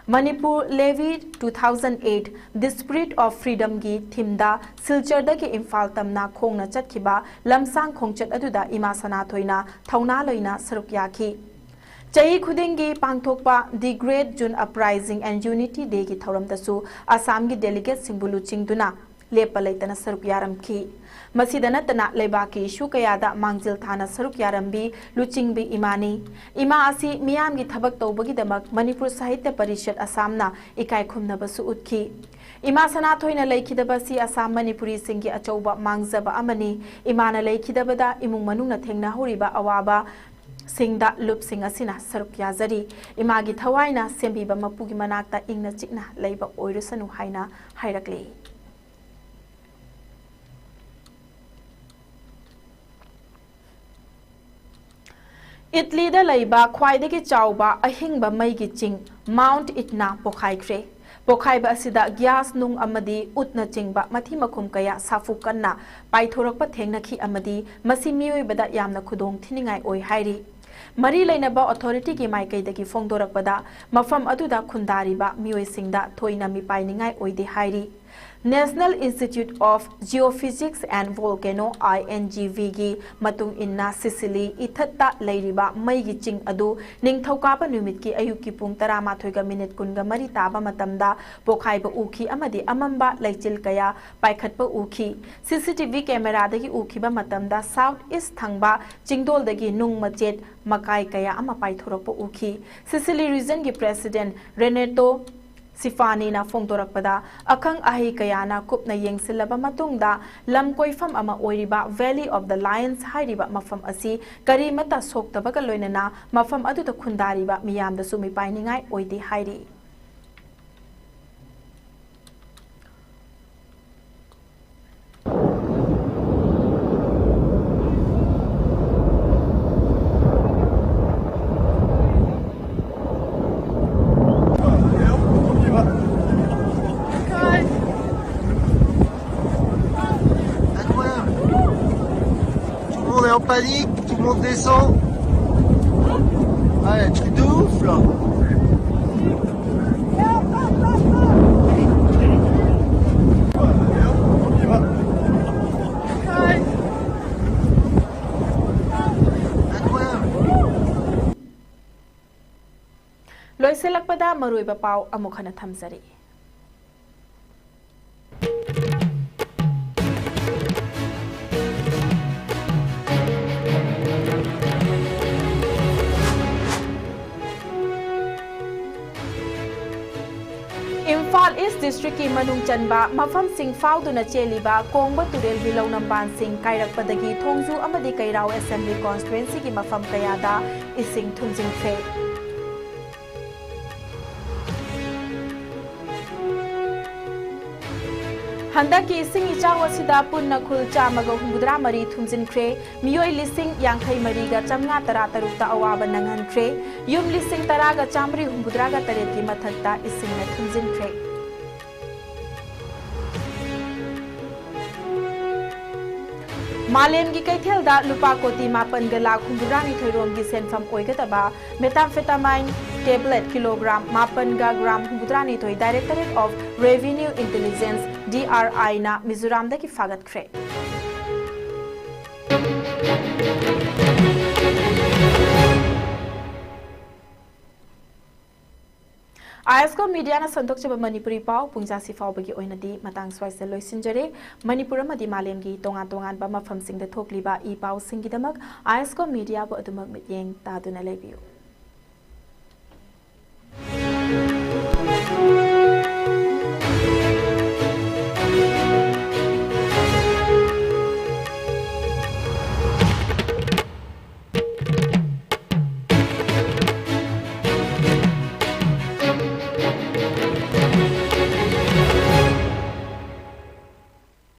Manipur Levy two thousand eight, The Spirit of Freedomꯒꯤ themeꯗ ꯁꯤꯜꯆꯔꯗꯒꯤ Imphal ꯇꯝꯅ ꯈꯣꯡꯅ ꯆꯠꯈꯤꯕ ꯂꯝꯁꯥꯡ ꯈꯣꯡꯆꯠ ꯑꯗꯨꯗ ꯏꯃꯥ ꯁꯅꯥꯊꯣꯏꯅ ꯊꯧꯅꯥ ꯂꯩꯅ ꯁꯔꯨꯛ ꯌꯥꯈꯤ꯫ ꯆꯍꯤ ꯈꯨꯗꯤꯡꯒꯤ ꯄꯥꯡꯊꯣꯛꯄ The Great June Uprising and Unity Dayꯒꯤ ꯊꯧꯔꯝꯗꯁꯨ ꯑꯁꯥꯝꯒꯤ delegateꯁꯤꯡꯕꯨ ꯂꯨꯆꯤꯡꯗꯨꯅ ꯂꯦꯞꯄ ꯂꯩꯇꯅ ꯁꯔꯨꯛ ꯌꯥꯔꯝꯈꯤ꯫ ꯃꯁꯤꯗ ꯅꯠꯇꯅ ꯂꯩꯕꯥꯛꯀꯤ issue ꯀꯌꯥꯗ ꯃꯥꯡꯖꯤꯜ ꯊꯥꯅ ꯁꯔꯨꯛ ꯌꯥꯔꯝꯕꯤ ꯂꯨꯆꯤꯡꯕꯤ ꯏꯃꯥꯅꯤ꯫ ꯏꯃꯥ ꯑꯁꯤ ꯃꯤꯌꯥꯝꯒꯤ ꯊꯕꯛ ꯇꯧꯕꯒꯤꯗꯃꯛ ꯃꯅꯤꯄꯨꯔ ꯁꯥꯍꯤꯇ꯭ꯌ ꯄꯔꯤꯁꯠ ꯑꯁꯥꯝꯅ ꯏꯀꯥꯏ ꯈꯨꯝꯅꯕꯁꯨ ꯎꯠꯈꯤ꯫ ꯏꯃꯥ ꯁꯅꯥꯊꯣꯏꯅ ꯂꯩꯈꯤꯗꯕ ꯑꯁꯤ ꯑꯁꯥꯝ ꯃꯅꯤꯄꯨꯔꯤꯁꯤꯡꯒꯤ ꯑꯆꯧꯕ ꯃꯥꯡꯖꯕ ꯑꯃꯅꯤ꯫ ꯏꯃꯥꯅ ꯂꯩꯈꯤꯗꯕꯗ ꯏꯃꯨꯡ ꯃꯅꯨꯡꯅ ꯊꯦꯡꯅꯍꯧꯔꯤꯕ ꯑꯋꯥꯕ ꯁꯤꯡꯗ ꯂꯨꯞꯁꯤꯡ ꯑꯁꯤꯅ ꯁꯔꯨꯛ ꯌꯥꯖꯔꯤ꯫ ꯏꯃꯥꯒꯤ ꯊꯋꯥꯏꯅ ꯁꯦꯝꯕꯤꯕ ꯃꯄꯨꯒꯤ ꯃꯅꯥꯛꯇ ꯏꯪꯅ ꯆꯤꯛꯅ ꯂꯩꯕ ꯑꯣꯏꯔꯨꯁꯅꯨ ꯍꯥꯏꯅ ꯍꯥꯏꯔꯛꯂꯤ꯫ ꯏꯠꯂꯤꯗ ꯂꯩꯕ ꯈ꯭ꯋꯥꯏꯗꯒꯤ ꯆꯥꯎꯕ ꯑꯍꯤꯡꯕ ꯃꯩꯒꯤ ꯆꯤꯡ Mount Etna ꯄꯣꯈꯥꯏꯈ꯭ꯔꯦ꯫ ꯄꯣꯈꯥꯏꯕ ꯑꯁꯤꯗ ꯒ꯭ꯌꯥꯁ, ꯅꯨꯡ ꯑꯃꯗꯤ ꯎꯠꯅꯆꯤꯡꯕ ꯃꯊꯤ ꯃꯈꯨꯝ ꯀꯌꯥ ꯁꯥꯐꯨ ꯀꯟꯅ ꯄꯥꯏꯊꯣꯔꯛꯄ ꯊꯦꯡꯅꯈꯤ ꯑꯃꯗꯤ ꯃꯁꯤ ꯃꯤꯑꯣꯏꯕꯗ ꯌꯥꯝꯅ ꯈꯨꯗꯣꯡ ꯊꯤꯅꯤꯡꯉꯥꯏ ꯑꯣꯏ ꯍꯥꯏꯔꯤ꯫ ꯃꯔꯤ ꯂꯩꯅꯕ authorityꯒꯤ ꯃꯥꯏꯀꯩꯗꯒꯤ ꯐꯣꯡꯗꯣꯔꯛꯄꯗ, ꯃꯐꯝ ꯑꯗꯨꯗ ꯈꯨꯟꯗꯥꯔꯤꯕ ꯃꯤꯑꯣꯏꯁꯤꯡꯗ ꯊꯣꯏꯅ ꯃꯤꯄꯥꯏꯅꯤꯡꯉꯥꯏ ꯑꯣꯏꯗꯦ ꯍꯥꯏꯔꯤ꯫ National Institute of Geophysics and Volcano, INGV ꯒꯤ ꯃꯇꯨꯡ ꯏꯟꯅ, ꯁꯤꯁꯤꯂꯤ ꯏꯊꯠꯇ ꯂꯩꯔꯤꯕ ꯃꯩꯒꯤ ꯆꯤꯡ ꯑꯗꯨ ꯅꯤꯡꯊꯧꯀꯥꯕ ꯅꯨꯃꯤꯠꯀꯤ ꯑꯌꯨꯛꯀꯤ ꯄꯨꯡ ꯇꯔꯥꯃꯥꯊꯣꯏꯒ ꯃꯤꯅꯤꯠ ꯀꯨꯟꯒ ꯃꯔꯤ ꯇꯥꯕ ꯃꯇꯝꯗ ꯄꯣꯈꯥꯏꯕ ꯎꯈꯤ ꯑꯃꯗꯤ ꯑꯃꯝꯕ ꯂꯩꯆꯤꯜ ꯀꯌꯥ ꯄꯥꯏꯈꯠꯄ ꯎꯈꯤ꯫ CCTV camera ꯗꯒꯤ ꯎꯈꯤꯕ ꯃꯇꯝꯗ, south east ꯊꯪꯕ ꯆꯤꯡꯗꯣꯜꯗꯒꯤ ꯅꯨꯡ ꯃꯆꯦꯠ ꯃꯀꯥꯏ ꯀꯌꯥ ꯑꯃ ꯄꯥꯏꯊꯣꯔꯛꯄ ꯎꯈꯤ꯫ ꯁꯤꯁꯤꯂꯤ region ꯒꯤ president Renato Schifani ꯅ ꯐꯣꯡꯗꯣꯔꯛꯄꯗ, ꯑꯈꯪ ꯑꯍꯩ ꯀꯌꯥꯅ ꯀꯨꯞꯅ ꯌꯦꯡꯁꯤꯜꯂꯕ ꯃꯇꯨꯡꯗ, ꯂꯝ ꯀꯣꯏꯐꯝ ꯑꯃ ꯑꯣꯏꯔꯤꯕ Valley of the Lions ꯍꯥꯏꯔꯤꯕ ꯃꯐꯝ ꯑꯁꯤ ꯀꯔꯤꯃꯠꯇ ꯁꯣꯛꯇꯕꯒ ꯂꯣꯏꯅꯅ ꯃꯐꯝ ꯑꯗꯨꯗ ꯈꯨꯟꯗꯥꯔꯤꯕ ꯃꯤꯌꯥꯝꯗꯁꯨ ꯃꯤꯄꯥꯏꯅꯤꯡꯉꯥꯏ ꯑꯣꯏꯗꯦ ꯍꯥꯏꯔꯤ꯫ Incroyable. Tout le monde est en panique, tout le monde descend. Ah, il y a un truc de ouf là. Incroyable. ꯂꯣꯏꯁꯤꯜꯂꯛꯄꯗ ꯃꯔꯨꯑꯣꯏꯕ ꯄꯥꯎ ꯑꯃꯨꯛ ꯍꯟꯅ ꯊꯝꯖꯔꯤ꯫ ꯏꯝꯐꯥꯜ ꯏꯁ ꯗꯤꯁꯇ꯭ꯔꯤꯛꯀꯤ ꯃꯅꯨꯡ ꯆꯟꯕ ꯃꯐꯝꯁꯤꯡ ꯐꯥꯎꯗꯨꯅ ꯆꯦꯜꯂꯤꯕ ꯀꯣꯡꯕ ꯇꯨꯔꯦꯜꯒꯤ ꯂꯧꯅꯝꯕꯥꯟꯁꯤꯡ ꯀꯥꯏꯔꯛꯄꯗꯒꯤ ꯊꯣꯡꯖꯨ ꯑꯃꯗꯤ ꯀꯩꯔꯥꯎ ꯑꯦꯁꯦꯝꯕ꯭ꯂꯤ ꯀꯣꯟꯁꯇꯤꯇ꯭ꯋꯦꯟꯁꯤꯒꯤ ꯃꯐꯝ ꯀꯌꯥꯗ ꯏꯁꯤꯡ ꯊꯨꯝꯖꯤꯟꯈ꯭ꯔꯦ꯫ ꯍꯟꯗꯛꯀꯤ ꯏꯁꯤꯡ ꯏꯆꯥꯎ ꯑꯁꯤꯗ ꯄꯨꯟꯅ ꯈꯨꯜ ꯆꯥꯝꯃꯒ ꯍꯨꯝꯐꯨꯇꯔꯥ ꯃꯔꯤ ꯊꯨꯝꯖꯤꯟꯈ꯭ꯔꯦ꯫ ꯃꯤꯑꯣꯏ ꯂꯤꯁꯤꯡ ꯌꯥꯡꯈꯩ ꯃꯔꯤꯒ ꯆꯥꯝꯃꯉꯥ ꯇꯔꯥ ꯇꯔꯨꯛꯇ ꯑꯋꯥꯕ ꯅꯪꯍꯟꯈ꯭ꯔꯦ꯫ ꯌꯨꯝ ꯂꯤꯁꯤꯡ ꯇꯔꯥꯒ ꯆꯥꯝꯃꯔꯤ ꯍꯨꯝꯐꯨꯇꯔꯥꯒ ꯇꯔꯦꯠꯀꯤ ꯃꯊꯛꯇ ꯏꯁꯤꯡꯅ ꯊꯨꯝꯖꯤꯟꯈ꯭ꯔꯦ꯫ ꯃꯥꯂꯦꯝꯒꯤ ꯀꯩꯊꯦꯜꯗ ꯂꯨꯄꯥ ꯀꯣꯇꯤ ꯃꯥꯄꯟꯒ ꯂꯥꯈ ꯍꯨꯝꯐꯨꯇꯔꯥꯅꯤꯊꯣꯏ ꯔꯣꯝꯒꯤ ꯁꯦꯟꯐꯝ ꯑꯣꯏꯒꯗꯕ methamphetamine tablet kilogram ꯃꯥꯄꯟꯒ gram ꯍꯨꯝꯐꯨꯇꯔꯥꯅꯤꯊꯣꯏ Directorate of Revenue Intelligence, D R I ꯅ ꯃꯤꯖꯣꯔꯥꯝꯗꯒꯤ ꯐꯥꯒꯠꯈ꯭ꯔꯦ꯫ ꯑꯥꯏ ꯑꯦꯁ ꯀꯣ ꯃꯤꯗꯤꯌꯥꯅ ꯁꯟꯗꯣꯛꯆꯕ ꯃꯅꯤꯄꯨꯔꯤ ꯄꯥꯎ ꯄꯨꯡꯖꯥꯁꯤ ꯐꯥꯎꯕꯒꯤ ꯑꯣꯏꯅꯗꯤ ꯃꯇꯥꯡ ꯁ꯭ꯋꯥꯏꯁꯤꯗ ꯂꯣꯏꯁꯤꯟꯖꯔꯦ꯫ ꯃꯅꯤꯄꯨꯔ ꯑꯃꯗꯤ ꯃꯥꯂꯦꯝꯒꯤ ꯇꯣꯉꯥꯟ ꯇꯣꯉꯥꯟꯕ ꯃꯐꯝꯁꯤꯡꯗ ꯊꯣꯛꯂꯤꯕ ꯏ ꯄꯥꯎꯁꯤꯡꯒꯤꯗꯃꯛ ꯑꯥꯏ ꯑꯦꯁ ꯀꯣ ꯃꯤꯗꯤꯌꯥꯕꯨ ꯑꯗꯨꯃꯛ ꯃꯤꯠꯌꯦꯡ ꯇꯥꯗꯨꯅ ꯂꯩꯕꯤꯌꯨ꯫